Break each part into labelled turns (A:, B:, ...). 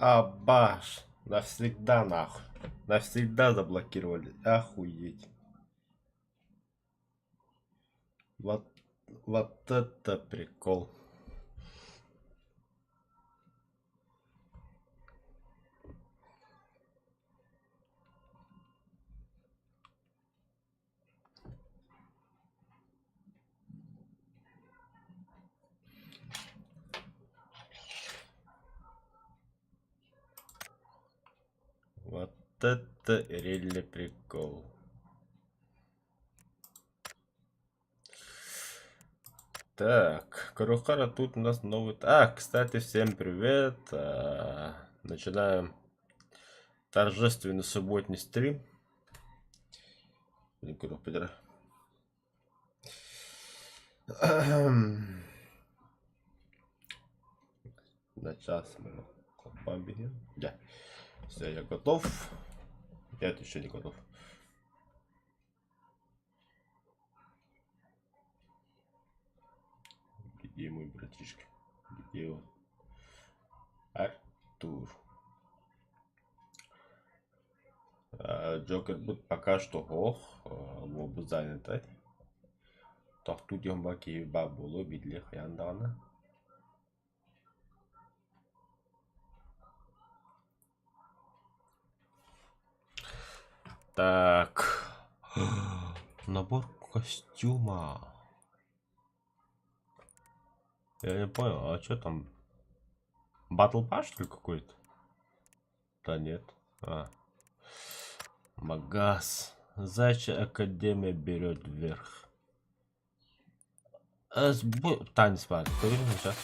A: Абаш! Навсегда нахуй. Навсегда заблокировали. Охуеть. Вот, вот это прикол. Вот это реально прикол. Так, Карухара, тут у нас новый... А, кстати, всем привет. Начинаем торжественный субботний стрим. На час мы Да. Все, я готов. Нет, еще не готов. Где мой братишка? Где он? Артур. Джокер будет пока что ох, буолбут занятай. Тохтуу диэн баар киһи баар буолуо биллиэх хайаан даҕаны. Так, набор костюма. Я не понял, а что там? Battle Pass, что ли, какой-то? Да нет. А. Магаз. Зайчья Академия берет вверх. Танец баар. Көрүҥ сейчас.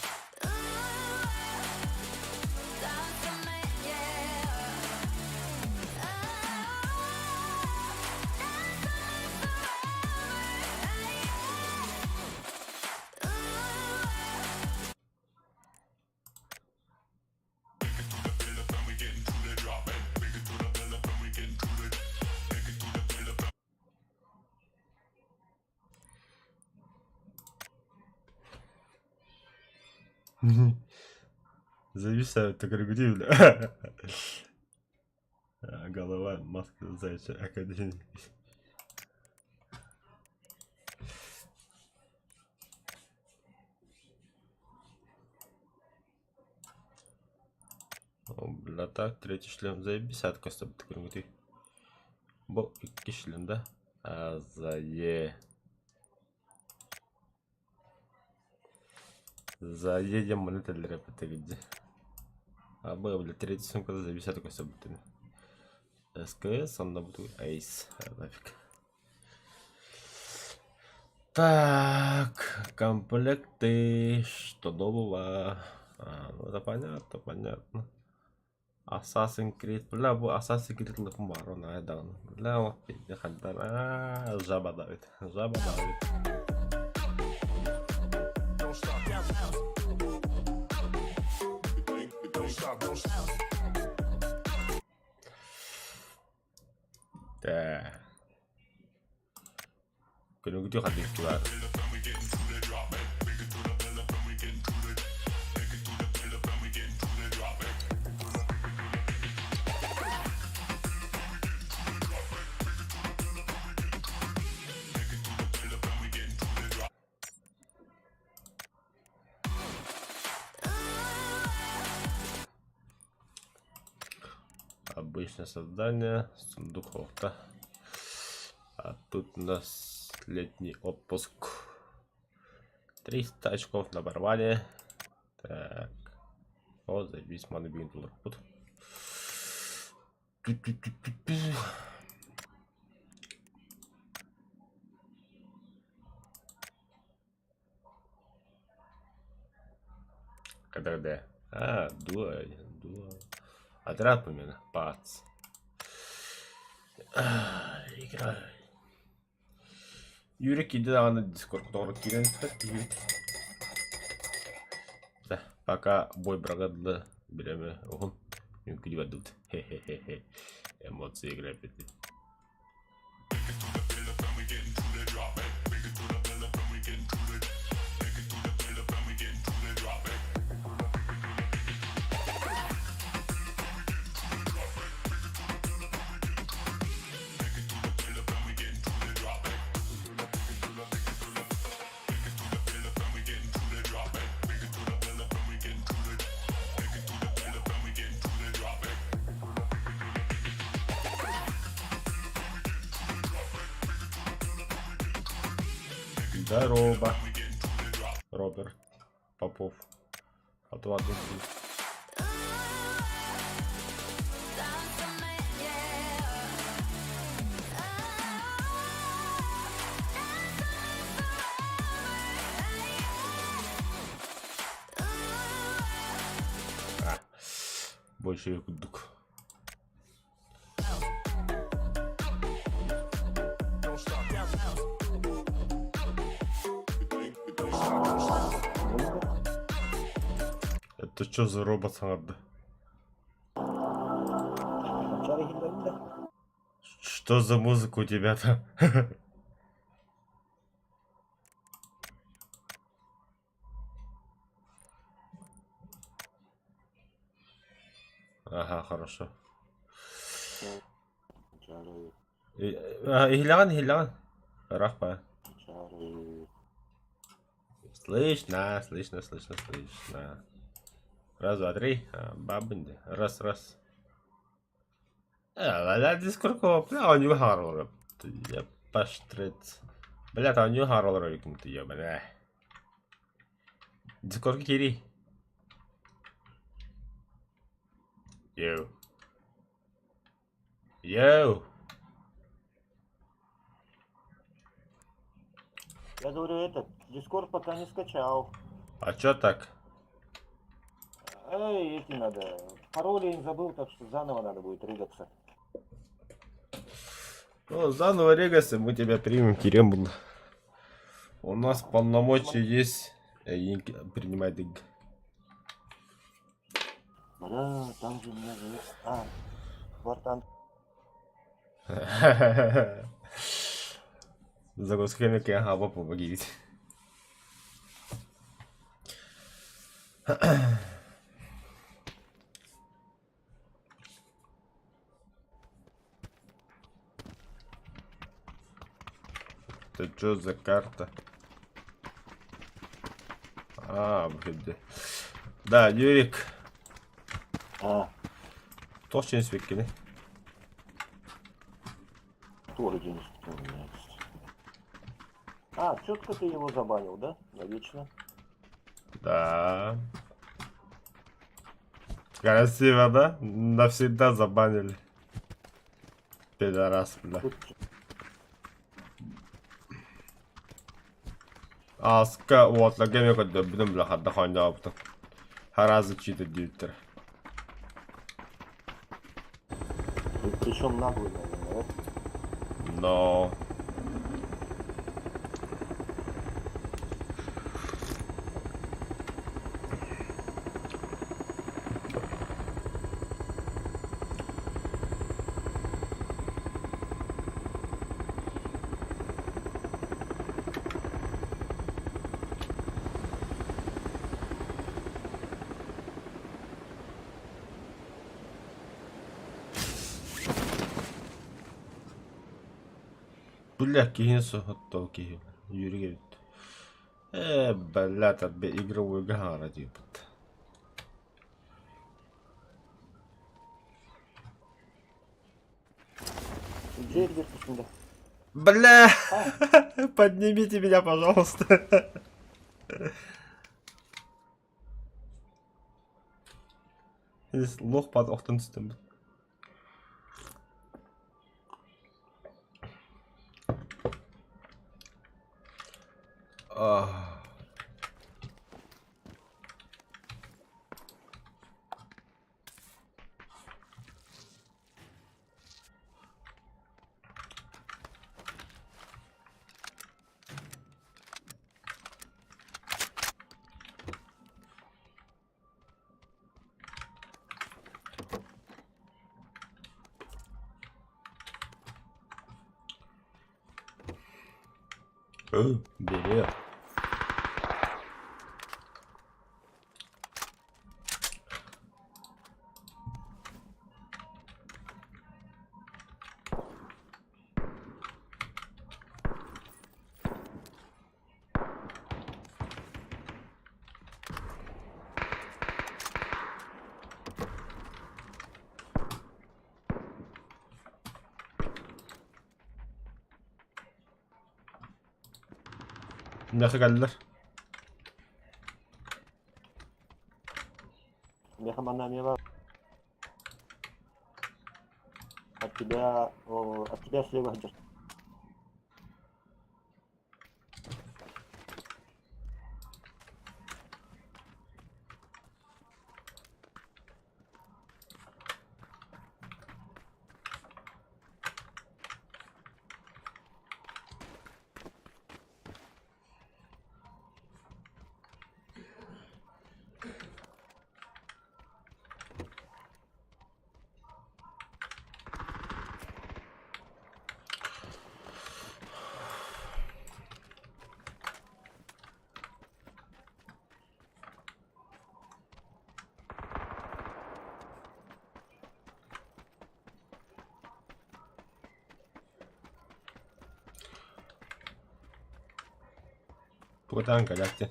A: Зависает так бля. Голова, маска заячья академии. О, бля, так, третий шлем. Заебись, отказ ты. Бу икки шлем, да? А, зае. Заедем мы на где. А б, бля, третий сумка зависит такой событиями. СКС, он будет Эйс. Нафиг. Так, комплекты, что нового? А, ну это понятно, понятно. Assassin's Creed, бля, бу Assassin's Creed лыхым бар, оны айдаҕын. Бля, вот пизде хандан. А, жаба давит, жаба давит. Так. Күнүгүтү хатыктылар. Обычное создание, сундук охта. А тут у нас летний отпуск. 300 очков на барабане. Так. О, заебись, маны бүгүн толорбут. Когда? А, дуа, дуа. Отряд помена. Пац. Играй. Юрий киирдэ даҕаны Дискорд тоҕо киирэн испэт Да, пока бой быраҕыдлы бирэме уһун үҥкүү бардыбыт. Хе-хе-хе-хе. Эмоции играет. Здорово, Роберт Попов. Отвадный. Больше курдук. Это что за робот саҥарда? Что за музыка у тебя там? Ага, хорошо. Иһилэҕин, иһилэҕин. Ыраах баа. Слышно, слышно, слышно, слышно. Раз, два, три. Бабын дии. Раз, раз. Бля, оонньууга хаҥар олорор. Паштрец. Бля, оонньуу хаҥар олорор бля. Дискордка киирий. Йоу. Йоу.
B: Я говорю, этот, Дискорд пока не скачал.
A: А чё так?
B: Эй, эти надо. Пароли я не забыл, так что заново надо будет рыгаться.
A: Ну, заново регайся, мы тебя примем, Кирембл. У нас полномочия есть принимать деньги.
B: Бля, там же у меня же есть... А, Вартан.
A: Загрузка хаба помогите. Это что за карта? А, блин. Да, Юрик.
B: А.
A: Туох чинспиккини?
B: Тоже денежки у меня есть. А, четко ты его забанил, да? Навечно.
A: Да. Красиво, да? Навсегда забанили. Пидорас, бля. Ааска уотларга эмиэ көрдөрбүтүм бля харда хоонньообутум. Харазы чиитэ диэбиттэрэ.
B: Причем наглый, наверное, да?
A: Но... Бля, киһини соһуттоо киһи. Юрий эбит. Э, бля, табе игровойга хаара диэбит. Бля! Поднимите меня, пожалуйста. Лох под охтан түстүм. Ах. Бери. Миэхэ кэллэр.
B: Миэхэ манна эмиэ бар. От тебя, о, от тебя слева идет.
A: Тугутаан кэлээччи.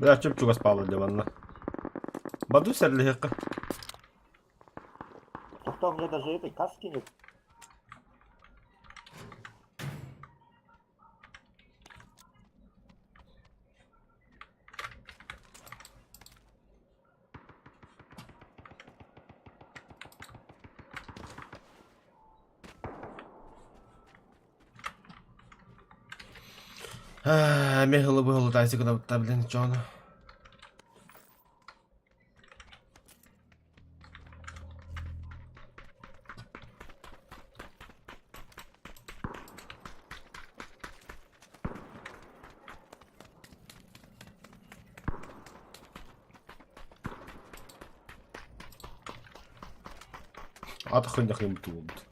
A: Бля, чуп-чугас паалар дьэ манна. Баду сэллиһиэххэ.
B: Что у меня даже этой каски нет.
A: Эмиэ ылы-быһылы гынабыттар, блин, дьону. Ат хынньахым буолбут.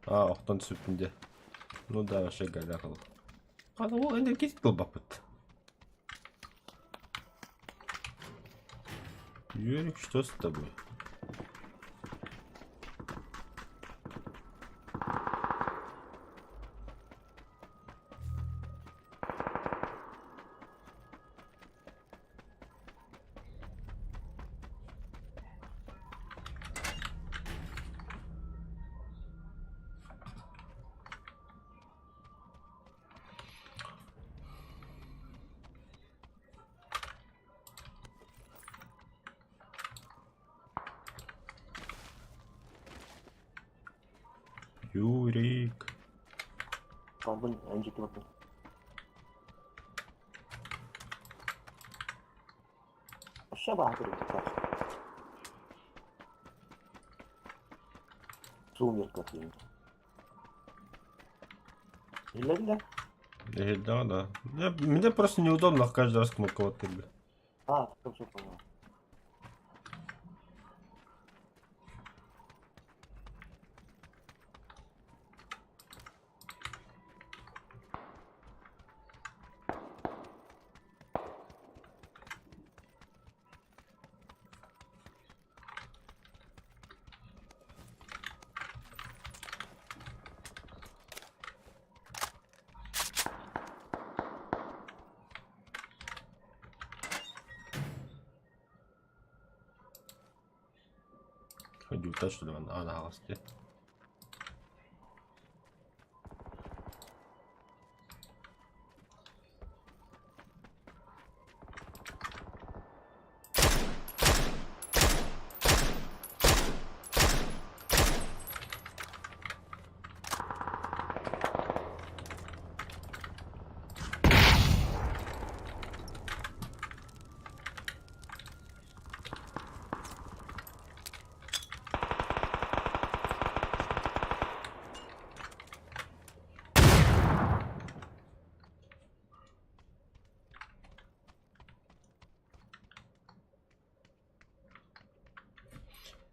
A: А, охтон сүппүн дьэ. Ну да, вообще голяк ол. Хата ол энергетик буолбаппыт. Юрик, что с тобой? Юрик.
B: Пардон, NG вот. Вообще баһа В сумерках. Или
A: Да, да. Мне просто неудобно каждый раз кнопку бля.
B: А, все, все понял.
A: Удивительно, что ли, он? А, на голосе.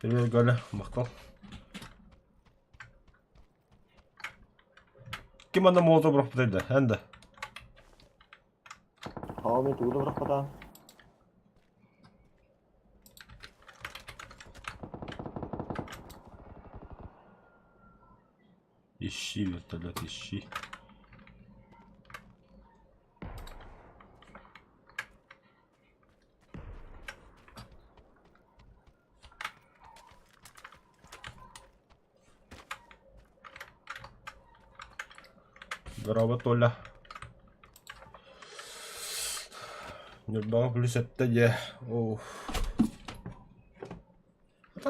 A: Привет, Галя, махтал. Ким анда молотов бырахпытай да, эн да.
B: Мин тугу да бырахпатаҕым.
A: Ищи вертолет, ищи. Здорово, Толя. Ньурбаҕа плюс эттэ дьэ. Оф.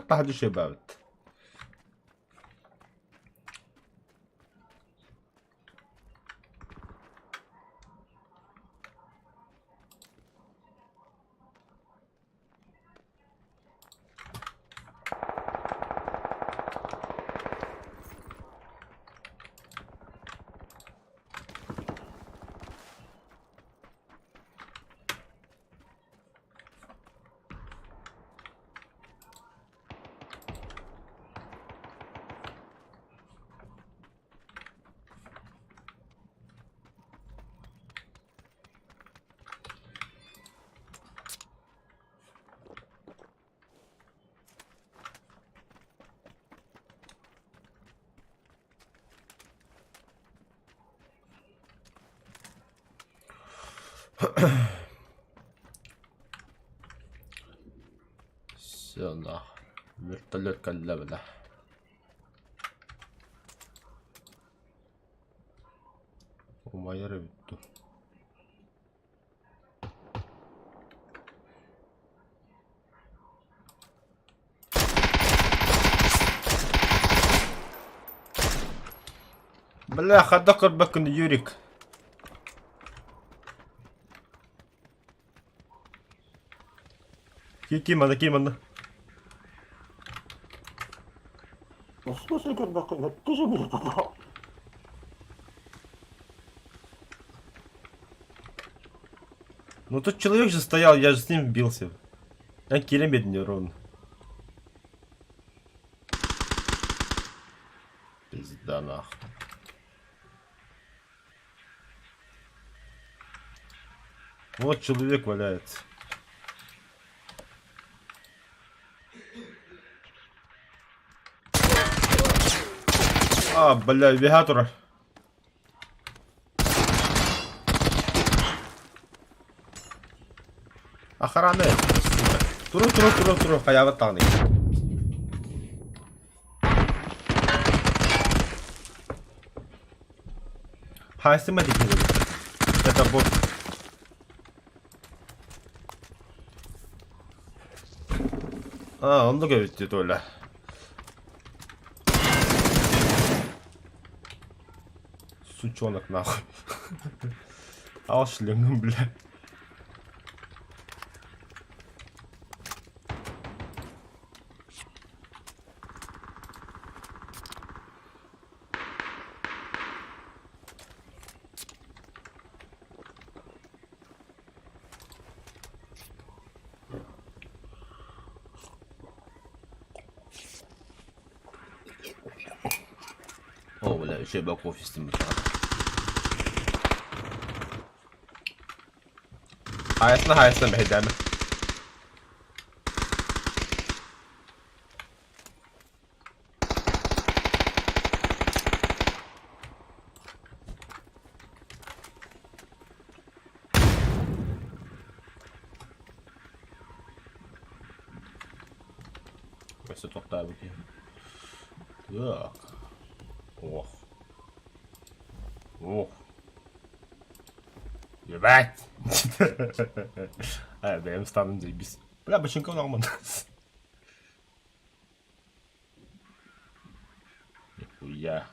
A: Таһырдьа үчүгэй Все нах. Вертолет кэллэ бля. Умайар эбит дуу. Бля, хайдах көрбөккүн Юрик? Ким манна, ким манна?
B: В смысле көрбөккүн? Ты же меня попал.
A: Ну тут человек же стоял, я же с ним бился. Я килем ровно. Пизда нахуй. Вот человек валяется. А, бля, навигатора. Охрана, сука. Туру, туру, туру, туру, хайаабыт даҕаны. Хаайсыма диэн Это бот. А, оннук эбит дии Толя. Сучонок нахуй. Ал шлемын, бля. О, бля, еще бак офистан Хайасына хайасына мэһэйдээмэ. Өссө тохтообут киһи. Так. Ох. Ох. Ебать! А, бэйэм станым заебись. Бля, бачинка нормально. Нихуя.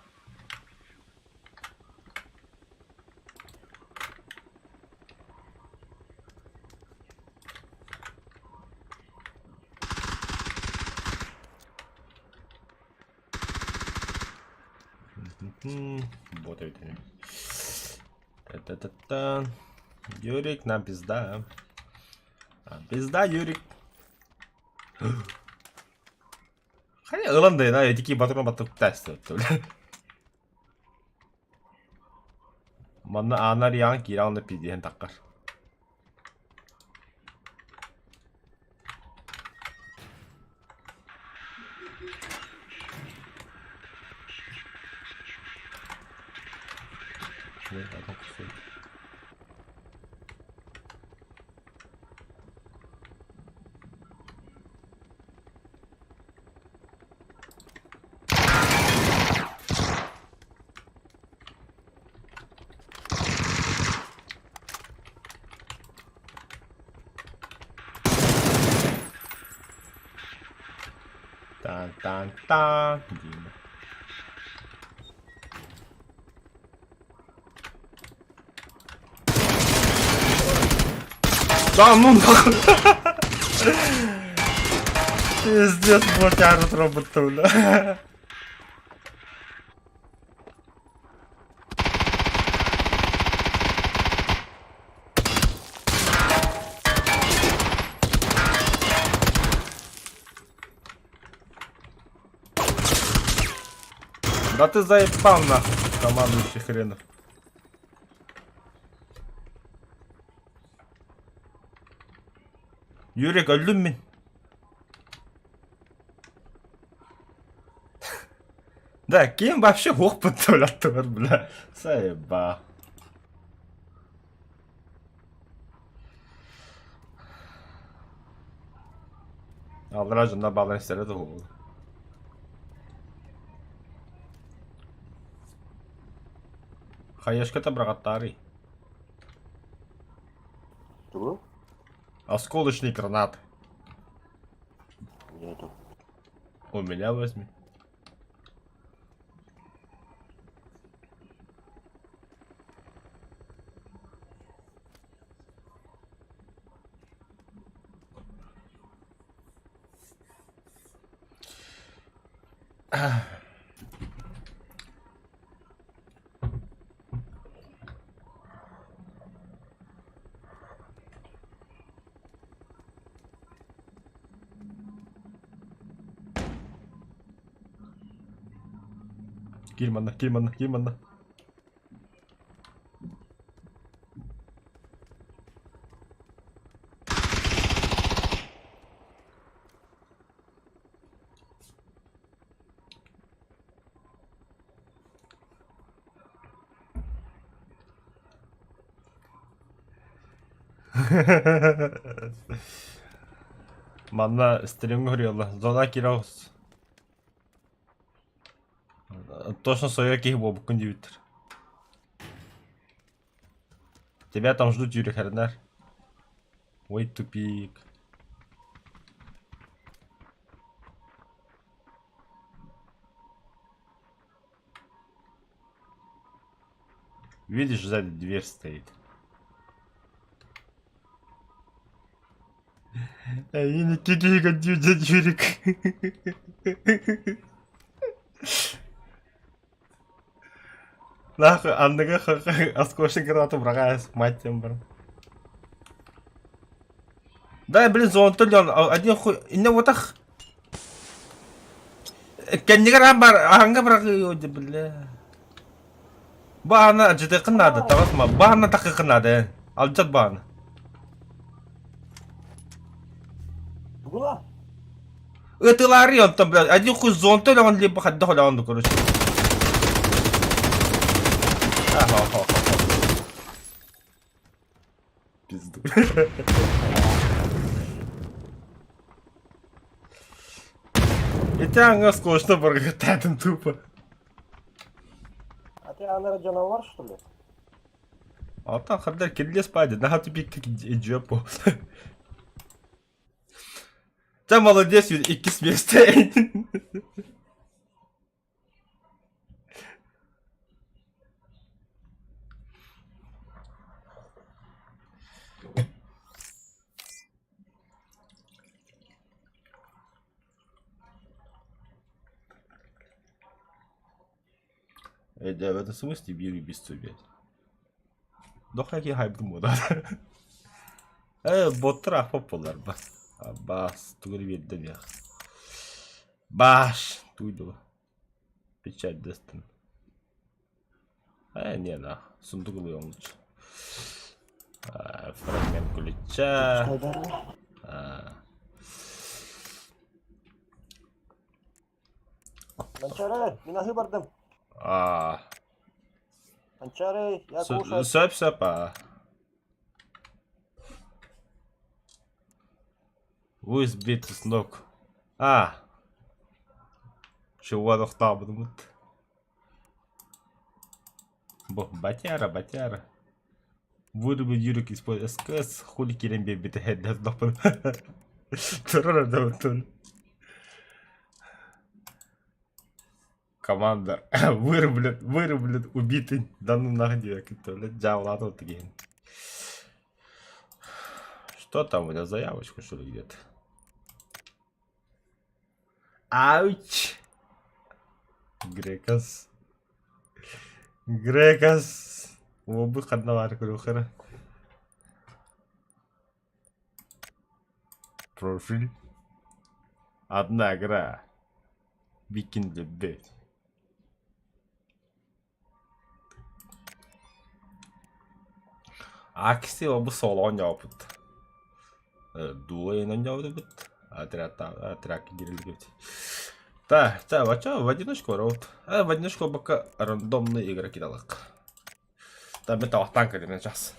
A: Вот эбит ини. Та-та-та-та. Юрик, нам пизда. Нам пизда, Юрик. Хайа ылан да на такие патрон баттык бля. Манна аанар яан киирэ онно пиздиһэн таххар. атын курсуй. Тан-тан-тан дима. Да ну нахуй! Пиздец, блокарут робота, бля. Да ты заебал нахуй, командующий хренов. Юрик, өллүм мин. Да, ким вообще опыт аттыбар, бля. Заеба. Аллара дьонно бааларын истэрэ да уһугун. Хаешката быраҕаттаарый?
B: Чего?
A: Осколочный гранат.
B: Нету.
A: У меня возьми. Киир манна, киир манна, киир манна. Манна стримҥэ суруйаллар Зона киирэ Точно свое киһи буолбуккун диэбиттэр. Тебя там ждут Юрий Харнар. Ой, тупик. Видишь, сзади дверь стоит. Эйиини киһи дядя Юрик. Нахуй, анныга осколочный гранату быраҕаас, мать тем баран. Да, блин, зонтон один хуй, инне вот Кэннигэр аан бар, аһаҥҥа быраҕыы бля. Баана алдьатыаххын наада, таҕыс ма. Баана тахыаххын наада эн. Алдьат бааны.
B: Тугула?
A: Ытылаарый онтон, бля, один хуй зонта өлөҕүн либо хайдах өлөҕүн короче. Ага, Пизду. Ити аҥа скучно баргытаатын тупо.
B: А ты анара дьоно что ли?
A: Алтан хардар кирилиэс спади, наһаа тупик идиопу. Ты молодец, иккис миэстэ. Да, в этом смысле бью без тебя. Дохаки хайбы мода. Боттар ахпап болар ба. Бас, тугу биэрдэ диэх. Баш, туйду. Печать дэстин. Не на, сундук ылыам лучше. Фрагмент ключа.
B: Манчары, мин аһыы бардым.
A: А.
B: Анчары, я кушать.
A: Сөп сөп аа. Вы сбиты с ног. А. Чего тохтообутумут? Бу батяра, батяра. Вырубы Юрик используя СКС, хули киирэн биэрбитэ эрдэ Турар эрдэбиттэн. Команда вырублен, вырублен, убитый. Да ну нахуй диэки, блядь, дьаабылаата вот киһини. Что там у меня заявочку что ли где-то? Ауч! Грекас. Грекас. Уолбут ханна баар көрүөххэ Профиль. Одна игра. Викинг Бет. Акси обу солоҕон дьаабыт. Дуойунан дьаабыт отряд киирилгибит. Та, та, вача в одиночку вот. А в одиночку пока рандомные игроки далак. Та мен табақтан кэлин час.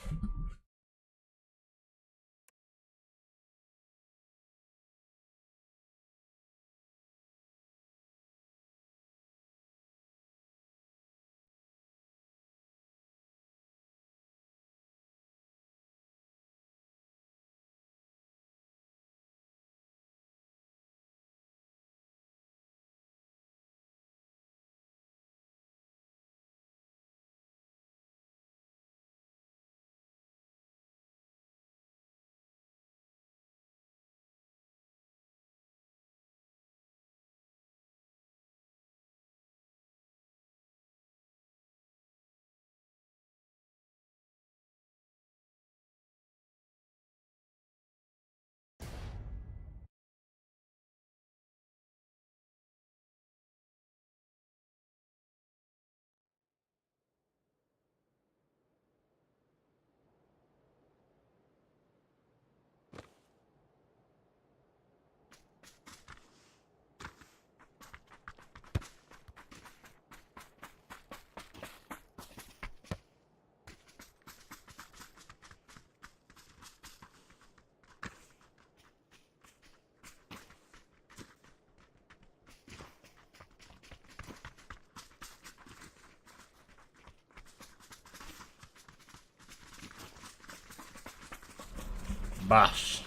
A: Баш.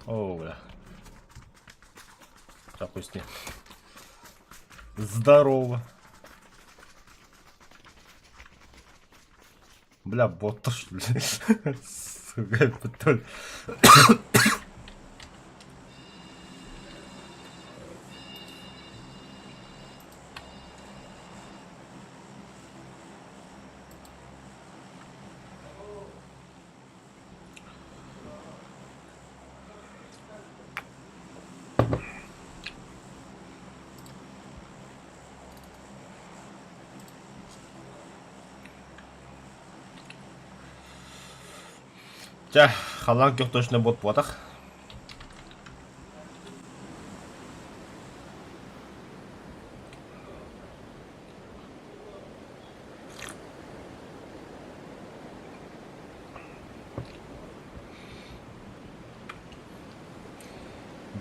A: О, бля. Запусти. Здорово. Бля, бот что ли? Сука, потом. Чэ, халлаан күөх точно бот буотах.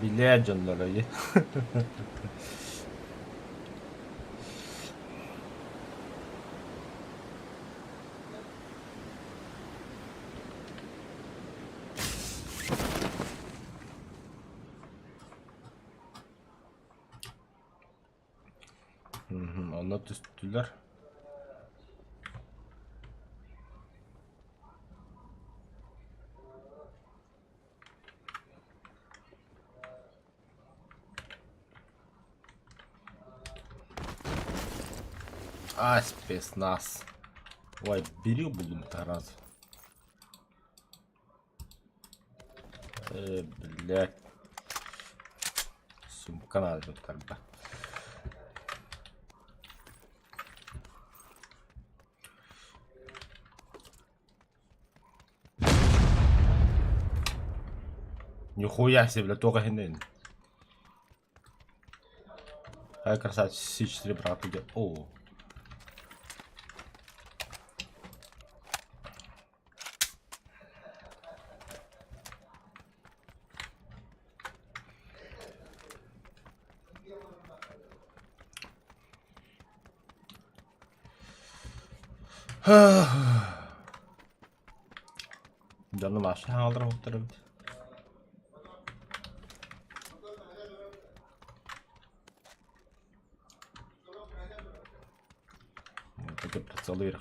A: Билээ дьонноро Онно түстүлэр. А, спецназ. Ой, бери буллум раз. Э, блядь. Сумка надо тут как бы. Нихуя себе, бля, только хинен. Ай, красавчик, С4 брат идет. О. Дьону Маша хааллар оһохтор эбит. Прицелы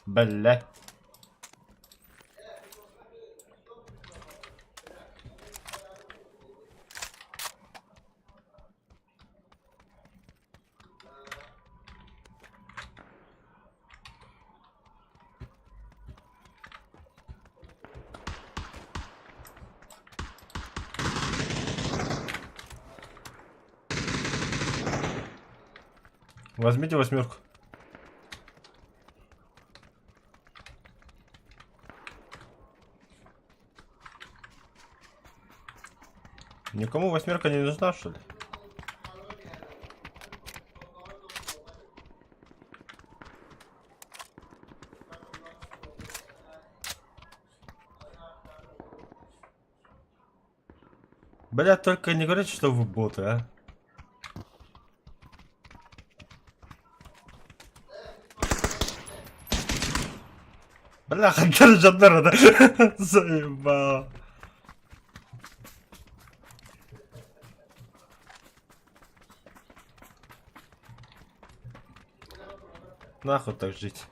A: Бэллэ. Возьмите восьмерку. Никому восьмерка не нужна, что ли? Бля, только не говорите, что вы боты, а. Бля, хантар жандара, да? Заебал. Нахуй так жить.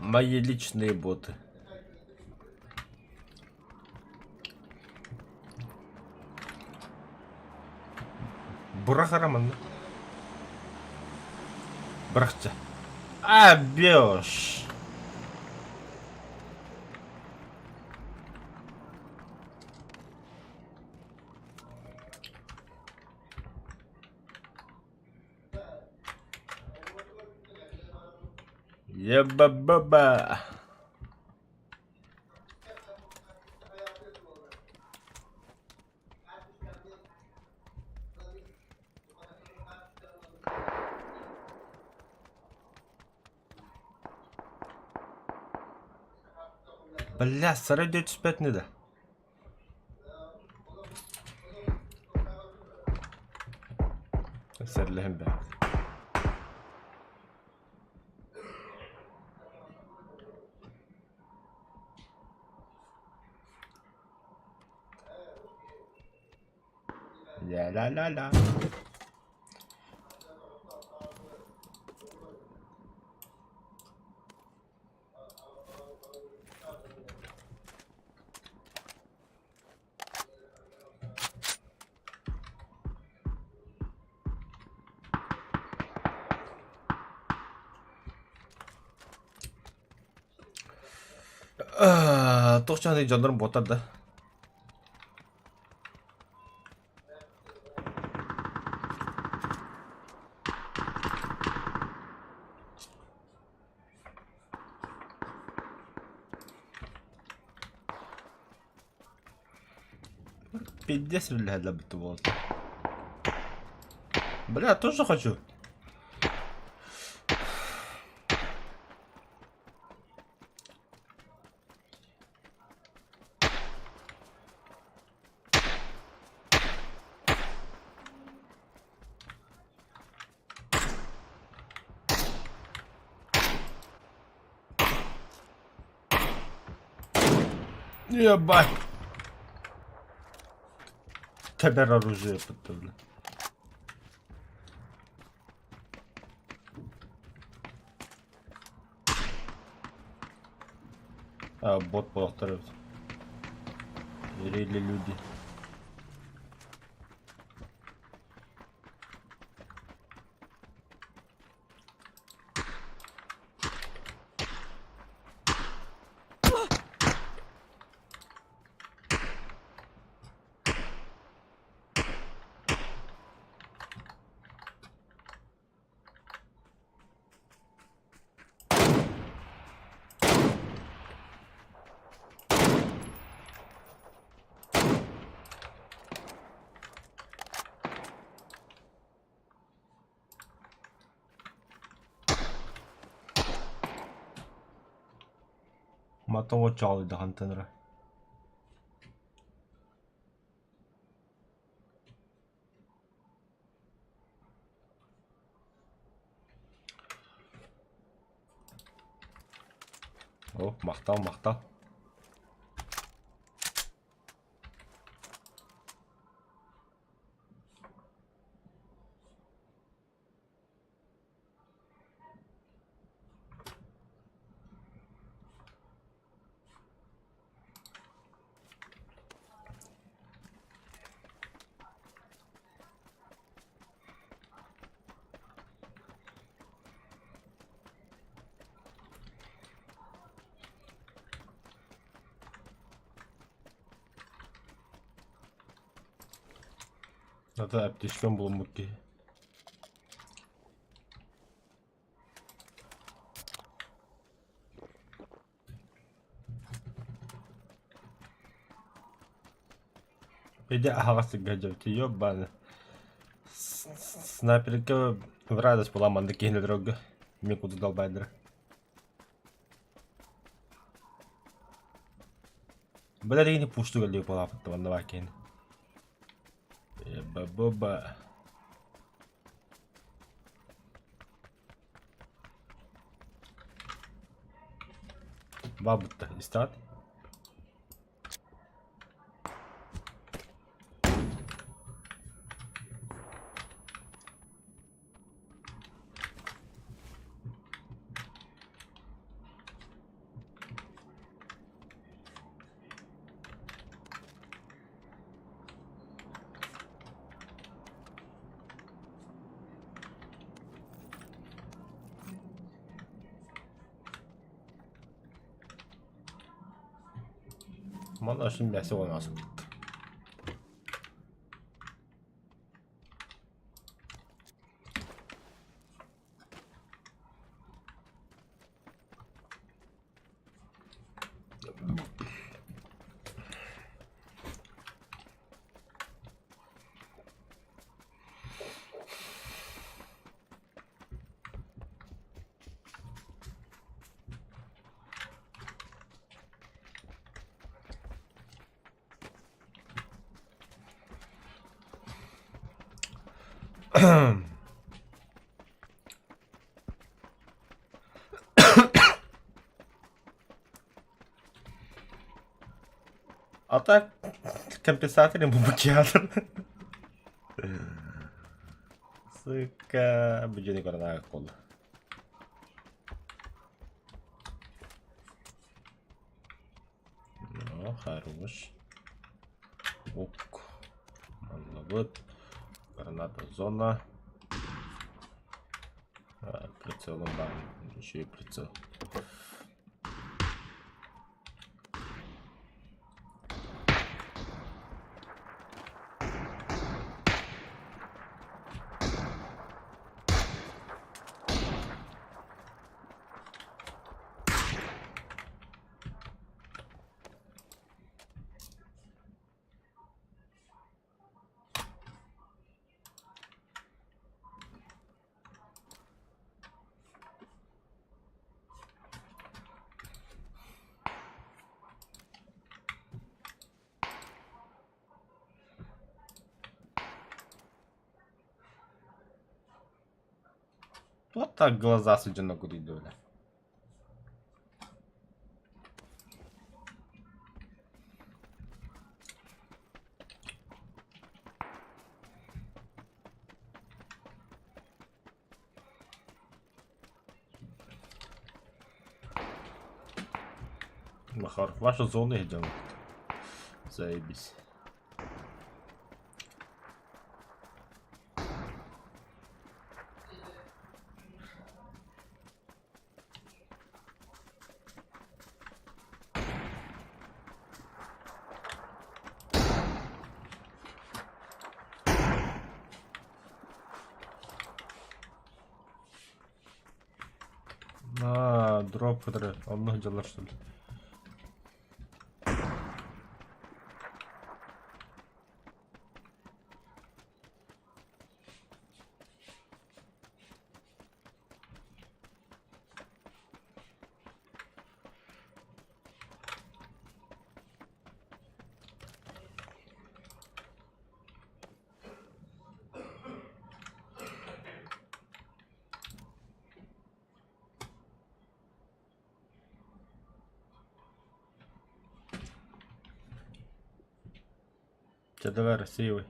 A: Мои личные боты. Бырах манна. Бырахча. А, бешь. Еба-ба-ба. Бля, сарай түспэтини да. Сэллэһэн бэҕэ. Ля-ля-ля-ля. Туох чаһый дьоннорум буотар да. Пиздец үллэһэллэрбит буолта. Бля, тоже хочу. Ебать. Тэбэр оружие подтверждено. А, бот буолахтар эбит. Или люди. Матоҕо чаҕылыйда хантан эрэ. О, махтал, махтал. Ата аптечкам булуммут киһи. Иди аһаҕас сиргэ дьэбити ёбааны. Снайперга в радость была маннык киһини өлөрөргө. Мин курдук далбайдара. Бля дегени пушту өлүү буолааппыт манна баар киһини. Ба-ба-ба. Бабытта истэҕит? Манна өссө мээсэ уонна сыппыт. А так компенсатором букетом. Сука, будильник көрөн буолла. Ну, хорош. Ок. Манныбыт. Граната зона. А, прицелом бар. Еще и прицел. Вот так глаза судья курить. Махар, ваша зона идем. Заебись. А, дроп который онно дьаллар что ли? Чэ давай рассеивай.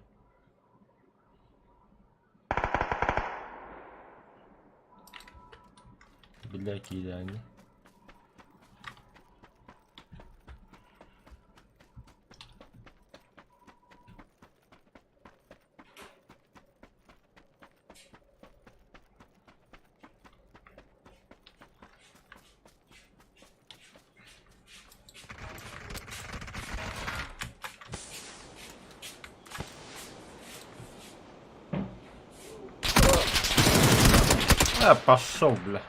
A: Бля киирээҥҥи. А, пошел, бля.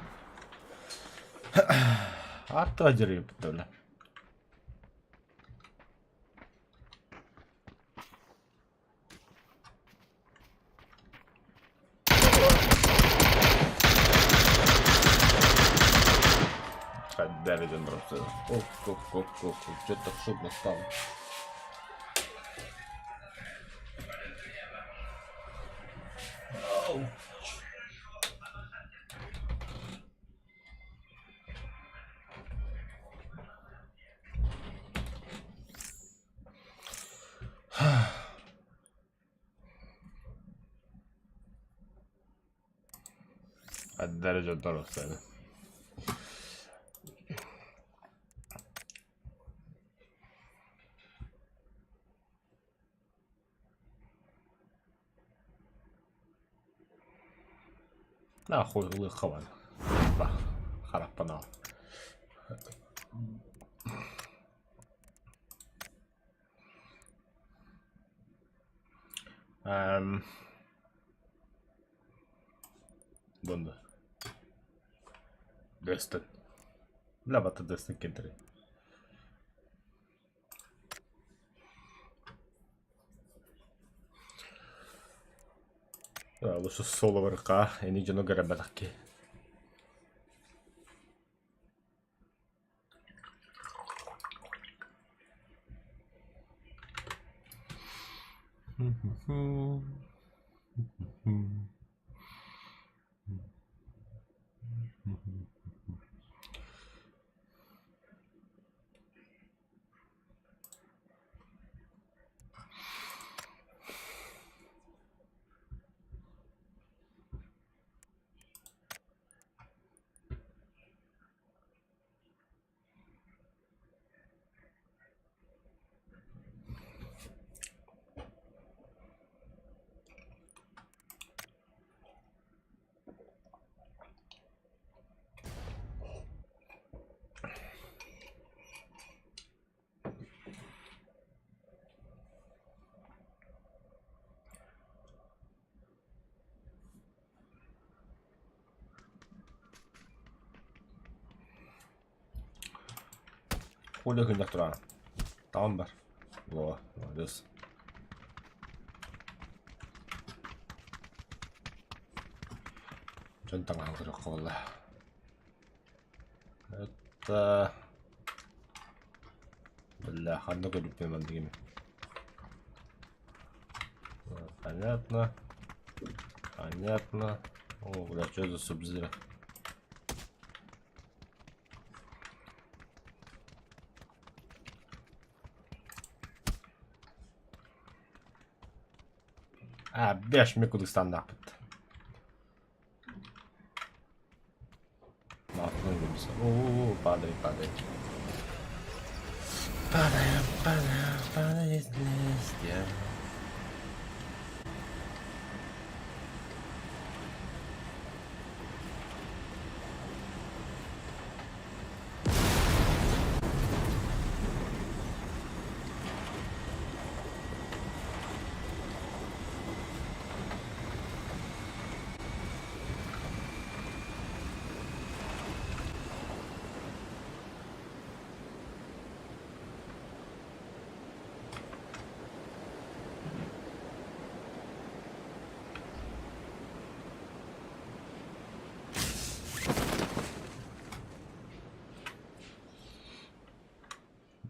A: Артур бля. Дэвиден просто. Оп, оп, оп, оп, что так шумно стало? Эрэ дьонтон устаны. Нахуй ылыахха баар. Харахпын аал. Бунда. Дэстэн. Бля, бата дэстэн кентери. Лучше соло барыкка, эни дьону көрөбөтөх Коля күннэх туран. Таҕан бар. Во, молодец. Дьон таҥаһын көрүөххэ буолла. Это... Бля, ханна көрүппүн манныгын. Понятно. Понятно. О, бля, что за субзира? А, беш ми кудустандаахпыт. О, падай, падай. Падаем, падаем, падай с листья.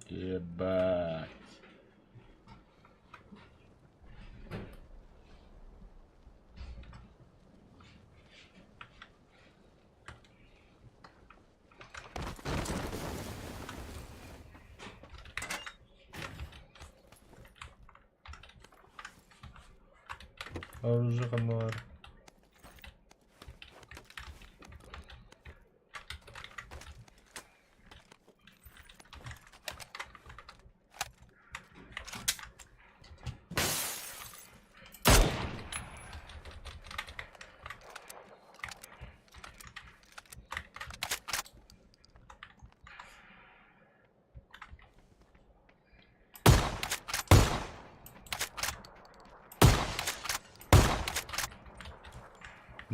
A: Ебать. Оружие ханна баар?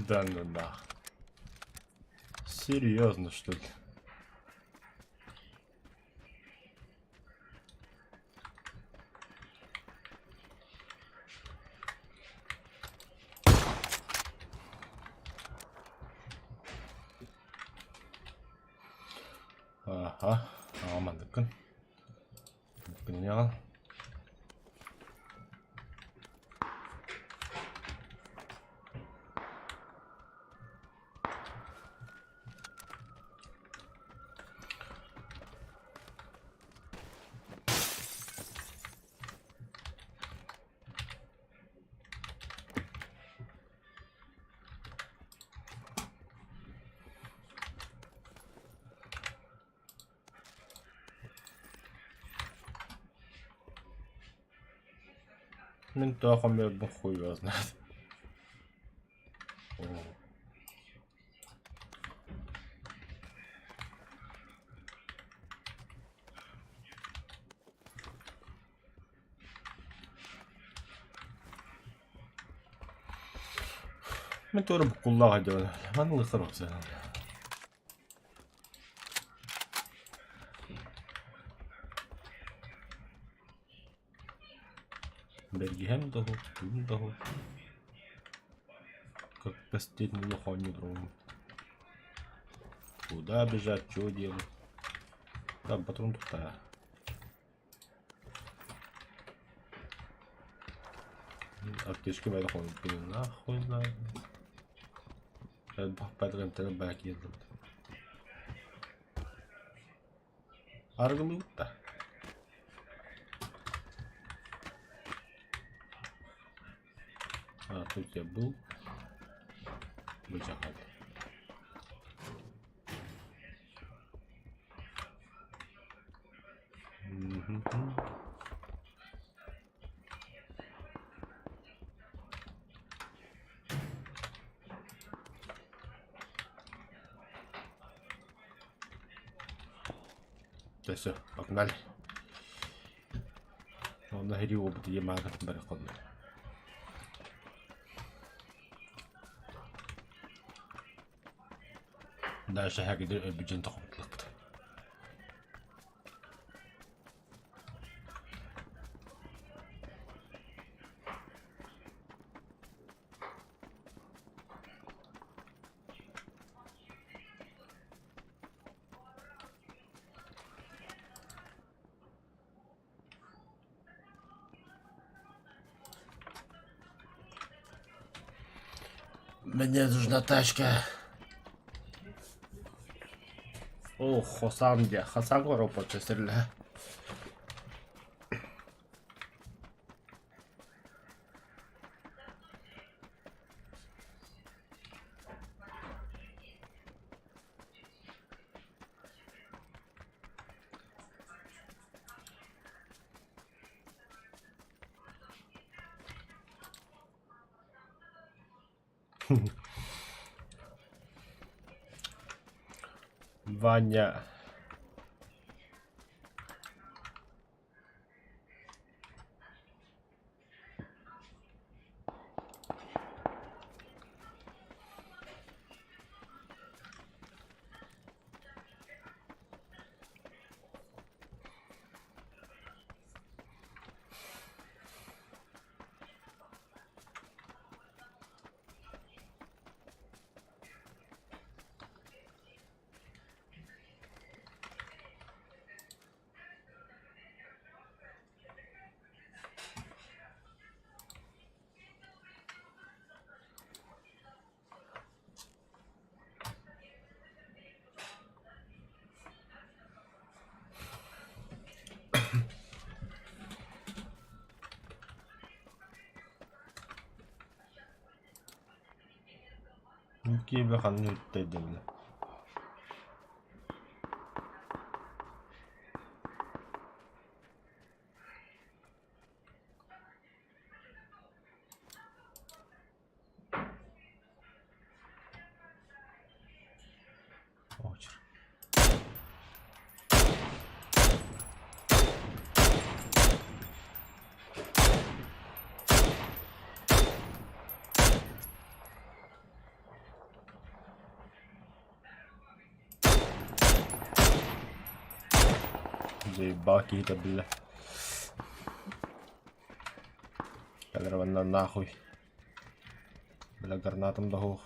A: Да ну нах. Серьезно, что ли? Аха, аҕамандыккын. Күнүнэҕин. Мин тоҕо хомуйарбын хуй его знает. О. Мин туора буккуллаах сылдьабын. Маннык ылсар Бэргиһэм да уһук, тугум да уһук. Как последний лох оонньууллар Куда бежать, чего делать? Там патрон тутаа. Аптечка нахуй надо. Арыгылыыбыт да. А, тут я был. Бычахат. Да все, погнали. Онно һэрии уолбут ийэм аатын бары холлор. Дальше хагидыр өлбүт дьон тохобутлахпыт. Мне нужна тачка. О, Хосан где? Хасан горопа чесерле. Ваня. киһи ханна үттэй дэннэ. Очер. Заебал киһитэ биллэ. Кэлэр уонна нахуй. Бля гранатам да суох.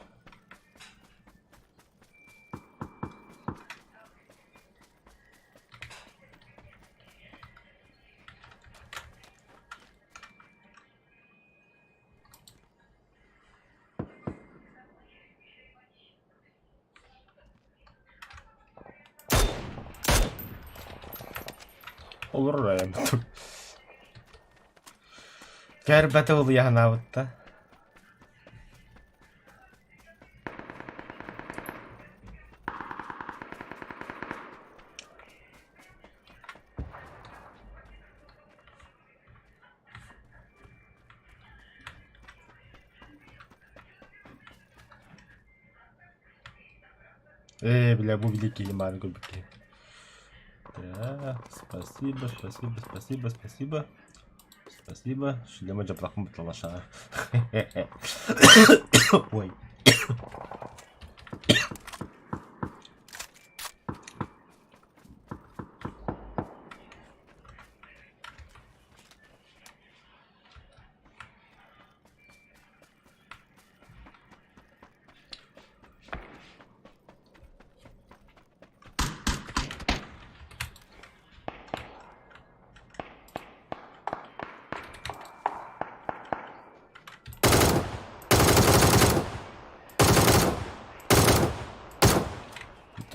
A: Олорор айаммыт. Кэрбэтэ улуйаһынаабытта. Ээ, бля, бу били киһи мааны көрбүт киһи. Так, спасибо, спасибо, спасибо, спасибо. Спасибо. Шлема дьаплахым буталаша. Ой.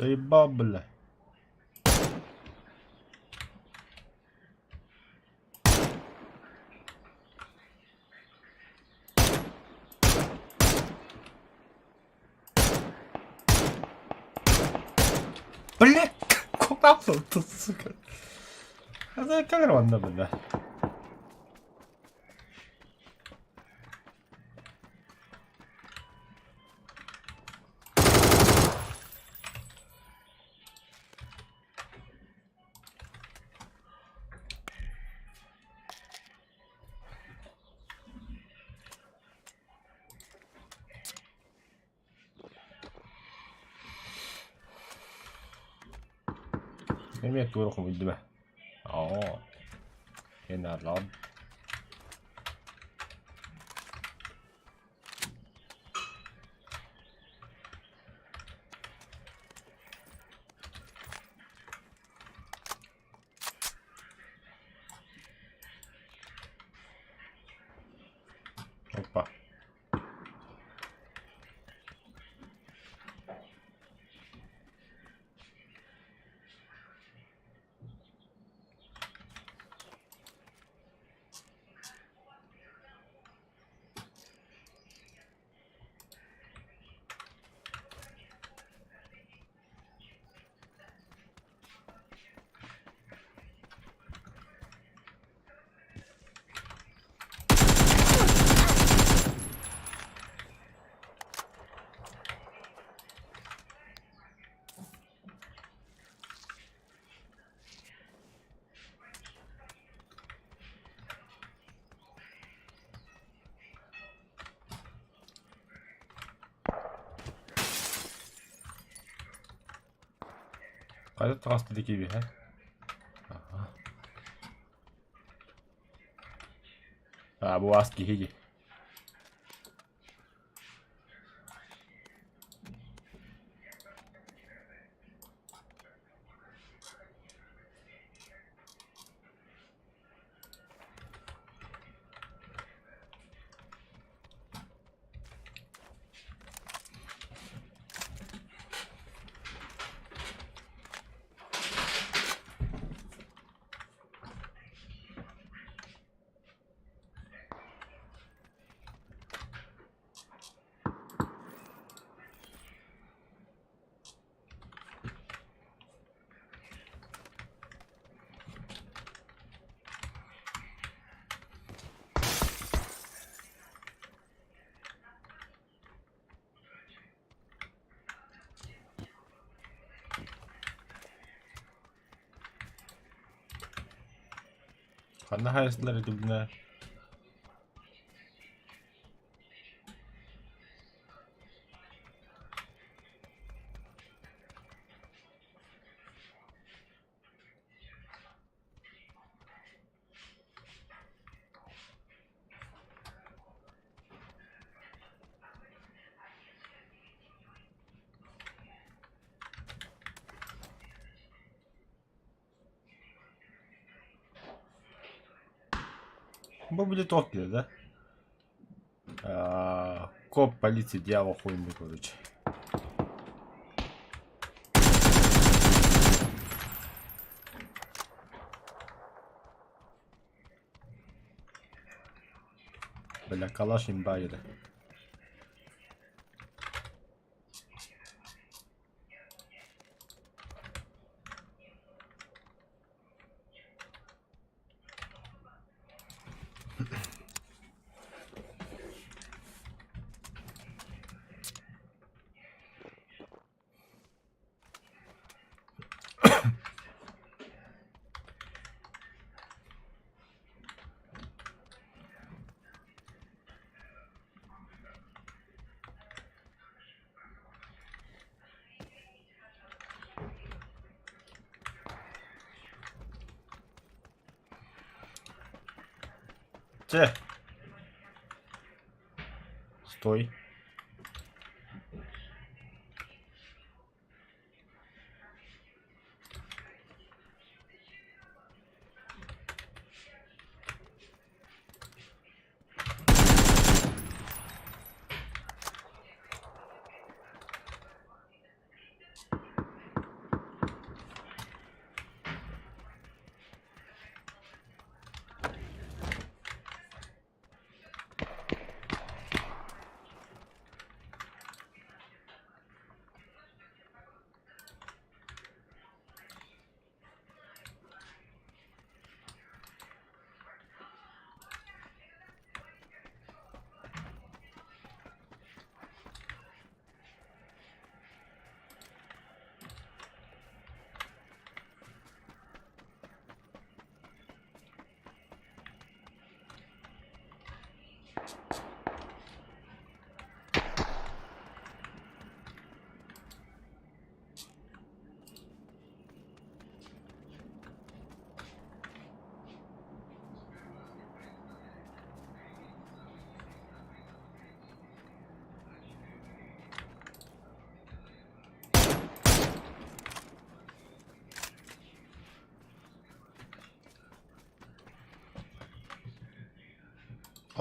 A: Заебал, бля. Бля, куда он тут, сука? А камера онно бля. Эмиэ туора хомуйдум ээ. Оо, эн Опа. Хайа таҕыста диэки һэ? Аа, бу аас киһи дии. Ханна хаайыстылар итибинэ Бу били туох киһи да? Аа, коп полиция дьявол хуйню короче. Бля, калаш имба edi. Чэ. Стой.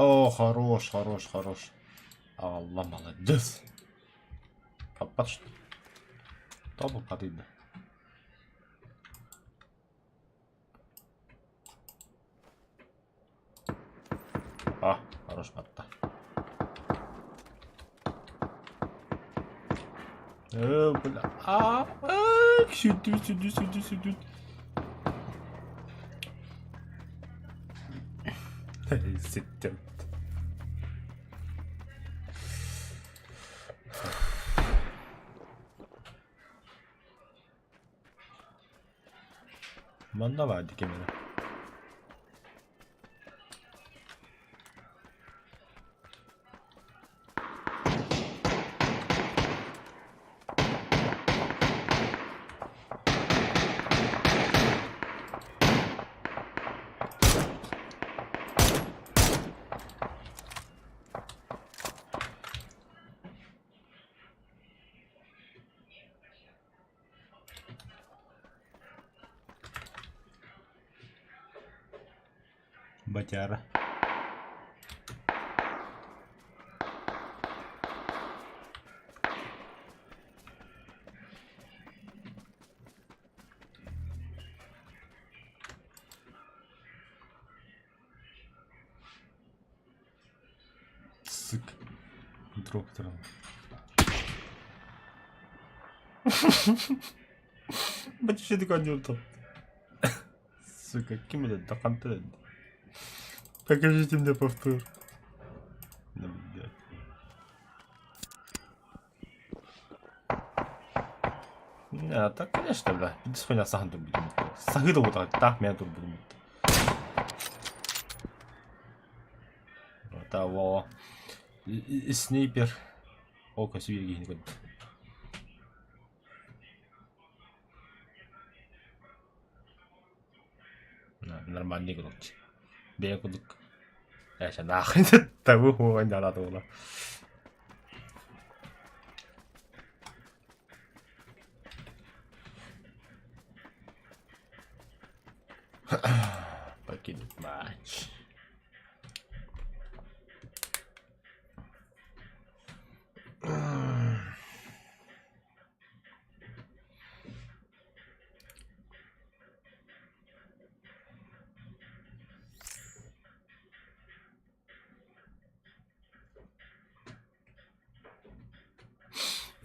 A: О, хорош, хорош, хорош. Алла, молодец. Папа, что? Тобу падыйда. А, хорош батта. Э, бля. А, а, сюда, сюда, сюда, сюда. Ситтим. Манна баар дии ким эрэ. Батяра. Сык. Дроп туран. Бачча оонньуур Сука, ким өлөрдө, хантан өлдө? Покажите мне повтор. Да, блядь. Не, так, конечно, бля. Пиздец хуйня сахан турбутум. Саһыы да буолбатах, таах мээн турбутум. Того снайпер. О, көсүү киһини көрдө. Нормальный короче. Бэйэ курдук. Эше нахуй того хуан дала тула. Покинуть матч.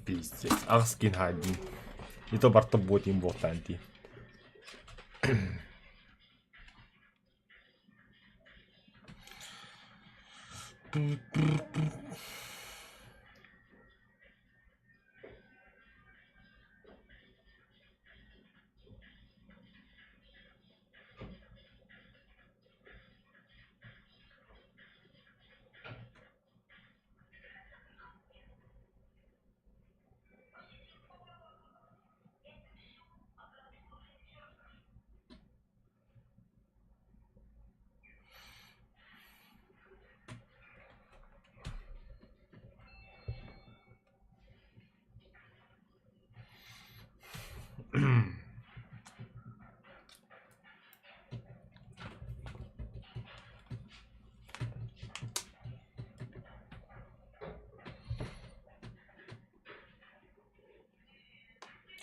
A: Пиздец. Аҕыс кин хаадин. И то барта буотин буолтаан дии.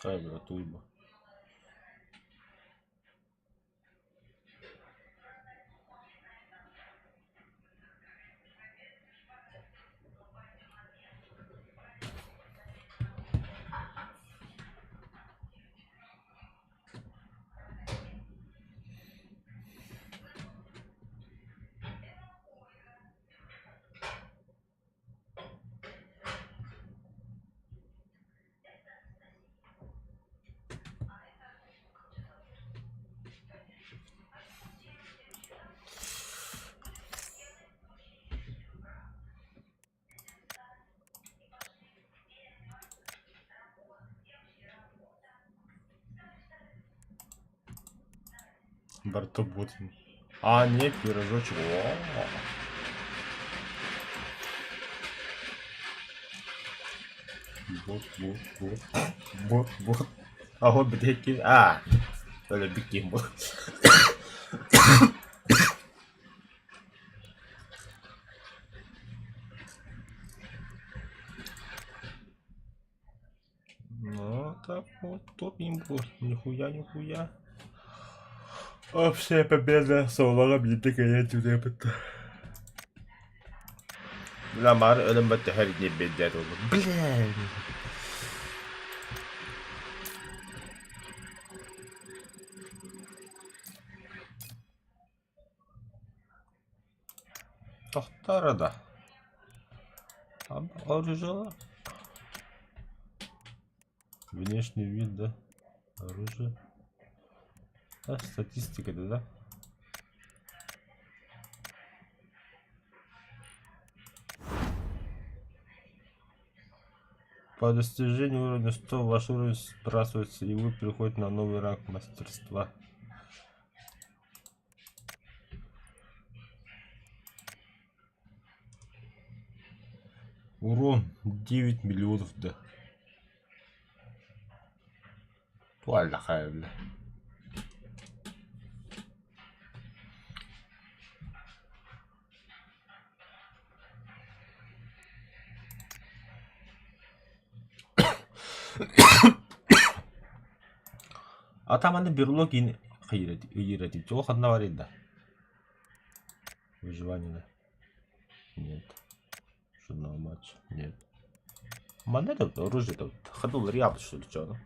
A: Камера турбо. Бартобутин. А, нет, пирожочек. О. Бот, бот, бот. Бот, бот. А вот бдеки. А, өлөрбүт киһим бу. Ну, так вот, топ им был. Нихуя, нихуя. Общая победа солоҕо биирдэ кэлэн түлээбит. Бля, маар өлөн баттыһар диэбит буоллум. Бля. Тохтор да. Оружие. Внешний вид, да? Оружие. А, статистика, да, да? По достижению уровня 100 ваш уровень сбрасывается, и вы переходите на новый ранг мастерства. Урон 9 миллионов, да. Туаллахай, бля. А там аны берлог ыйыр Чего ханна бар да? Выживание, да? Нет. Журнал матч? Нет. Манна это оружие это ходул ряб, что ли, что?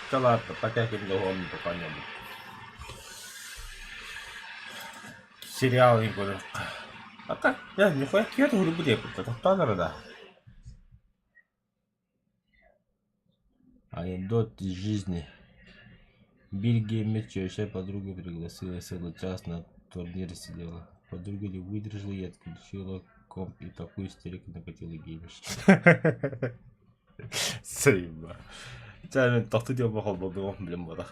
A: Чэ ладно, пока ким да уһуом пока не буду. Сериал не көрүөххэ. А так, я нихуя киһи туһулуйбут диэппит тохтоон эрэ да. Анекдот из жизни. Биир геймер чүөчэ подруга пригласила целый час на турнир сидела. Подруга не выдержала и отключила комп и такую истерику накатила геймер. Сайба. Чэ, мин тохтуу диэн холбодуом билим буолар.